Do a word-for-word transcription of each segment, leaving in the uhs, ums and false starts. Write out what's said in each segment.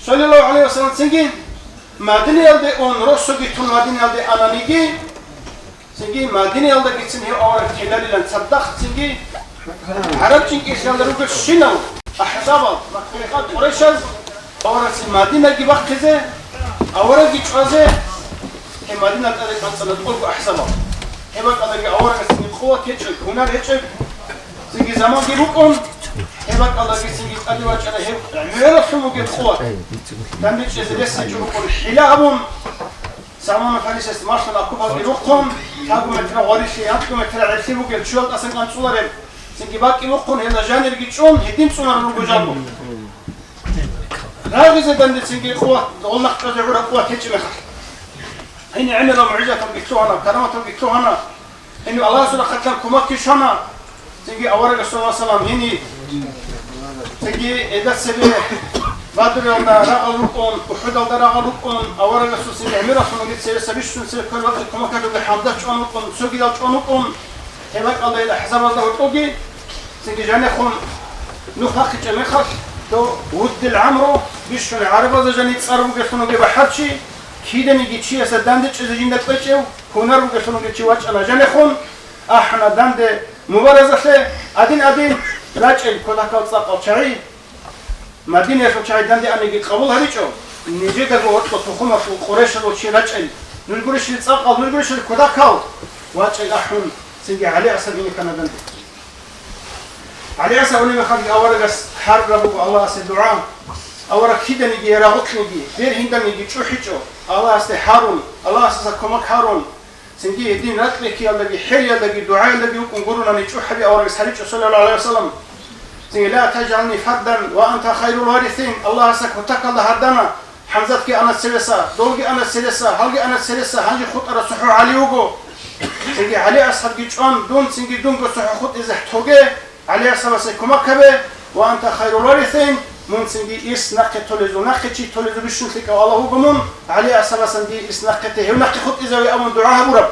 Саллаллагьу гӀалайгьи ва саллам цинги Мадинаялде ун, росуги тун Мадинаялде ананиги, цинги Мадинаялдагицин гьев авараг теларилан цадахъ цинги гӀараб чӀинкӀиллъиялда ругел щинал, ахӀзабал, Къурайшал, аварагцин Мадинаги бахъизе, аварагги чӀвазе, гьеб Мадина тӀаде кӀанцӀана тӀолго ахӀзабал. Гьеб бакӀалдаги аварагасги къуват гьечӀеб, гьунар гьечӀеб, цинги заманги рукӀун, гьеб бакӀалдаги цинги тӀаде вачӀана гьеб гӀемералъун бугеб къуват. Данде чӀезе рес гьечӀо рукӀун хӀила гьабун, Салману Фарисияс малъун окопалги рухъун, лъабго метра гъварилъи, гьабго метра гӀерлъи бугел чуял тӀасан кӀанцӀулареб, цинги бакӀги бухъун, гьелда жанирги чӀун, гьедин цӀунарал руго жанго. Рагъизе данде цинги къуват, гьел нахъ чӀвазе гӀураб къуват гьечӀеб мехалъ. Гьениб гӀемерал мугӀжизаталги лъугьана, караматалги лъугьана. Гьениб Аллагьасул рахъалъан кумекги щвана. Цинги авараг, саллаллагьу гӀалайгьи ва саллам, гьениб цинги гьелда цебе Бадруялда рагъал рукӀун, УхӀудалда рагъал рукӀун, аварагасул цинги гӀемералъун цевеса бищун цеве кколеб бакӀалде кумек гьабизе хӀалдат чӀван вукӀун, цогидал чӀван вукӀун, гьеб бакӀалда гьел ахӀзабазда гьоркьоги цинги жанихъун нух бахъичӀеб мехалъ, дов Вуддил ГӀамру, бищун гӀарабазда жаниб цӀар бугелъун вугеб бахӀарчи, киданиги чиясда данде чӀезе жинда кьечӀев, гьунар бугелъун вугев чи вачӀана жанихъун, ахӀана данде мубаразалъе, адин-адин рачӀел кодакал цӀакъал чагӀи, Мадинаялъул чагӀи данде аниги къабул гьаричӀо, нижедаго гьоркьо тухумалъул Къурайшалъул чи рачӀел, нуж гурищали цӀакъал, нуж гурищали кодакал, вачӀел ахӀун, цинги ГӀали асхӀаб гьениб ккана данде. ГӀали асхӀаб гьунеб мехалъги аварагас гьарураб буго Аллагьасе дугӀа. Авараг киданиги рагъулъниги, бергьинданиги чӀухӀичӀо, Аллагьасде гьарун, Аллагьасдаса кумек гьарун, цинги гьедин ракь бекиялдаги, хӀелиялдаги, дугӀаялдаги вукӀун гурунани чӀухӀаби аварагас гьаричӀо, саллаллагьу гӀалайгьи ва саллам. Цинги: «Ла тажгӀални фардан ва анта хайрул варисин», Аллагьасда кутакалда гьардана, ХӀамзатги ана цереса, долги ана цереса, гьалги ана цереса, гьанже хутӀараб цохӀо ГӀали вуго. Цинги ГӀали асхӀабги чӀван, дун цинги дунго цохӀо хутӀизе тоге, ГӀали асхӀабасе кумек гьабе, ва анта хайрул варисин, мун цинги ирс нахъе толезул, нахъе чи толезул бищун лъикӀав Аллагь вуго мун, ГӀали асхӀабасан дие ирс нахъе те, гьев нахъе хутӀизаве абун дугӀа гьабураб.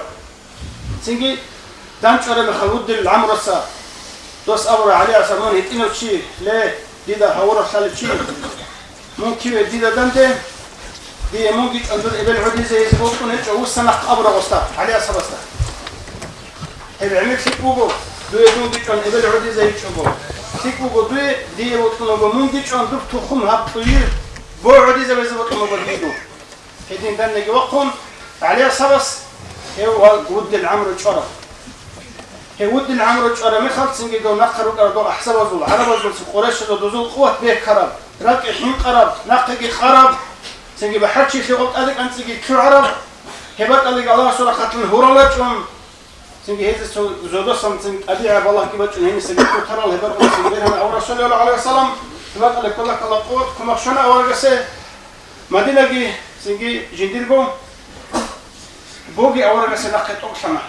Цинги данчӀвараб мехалъ Вуддил ГӀамруса дос абура: «ГӀали асхӀаб, мун гьитӀинав чи, ле, дида гьавурав лъалев чи, мун киве дида данде, дие мунги чӀван дур эбел гӀодизе гьезие бокьун гьечӀо, вуссана нахъ», абура гъосда, ГӀали асхӀабасда. Гьеб гӀемер лъикӀ буго, дуе дунги чӀван эбел гӀодизе гьечӀого. ЛъикӀ буго дуе, дие бокьун буго мунги чӀван дур тухум гьаб кьуйил бо гӀодизабизе бокьун буго дие дун. Гьедин данеги вахъун, ГӀали асхӀабас гьев ва Вуддил ГӀамру чӀвараб. Гьев Вуддил ГӀамру чӀвараб мехалъ цинги дов нахъа рукӀарал дов ахӀзабазул, гӀарабазул, Къурайшазул дозул къуват бекараб, ракӀги хӀинкъараб, нахъеги къараб, цинги бахӀарчилъи гъоб тӀаде кӀанцӀиги лъугӀараб, гьеб бакӀалдаги Аллагьасул рахъалъан гьурал рачӀун, цинги гьезие цо зодасан цин тӀабигӀа балагьги бачӀун гьенисаги хутарал, гьеб бакӀалда цин бергьана авараг, саллаллагьу гӀалайгьи ва саллам, гьеб бакӀалда ккола ккола къуват, кумек щвана аварагасе, Мадинаги цинги жиндирго боги аварагасе нахъе тӀокӀлъана.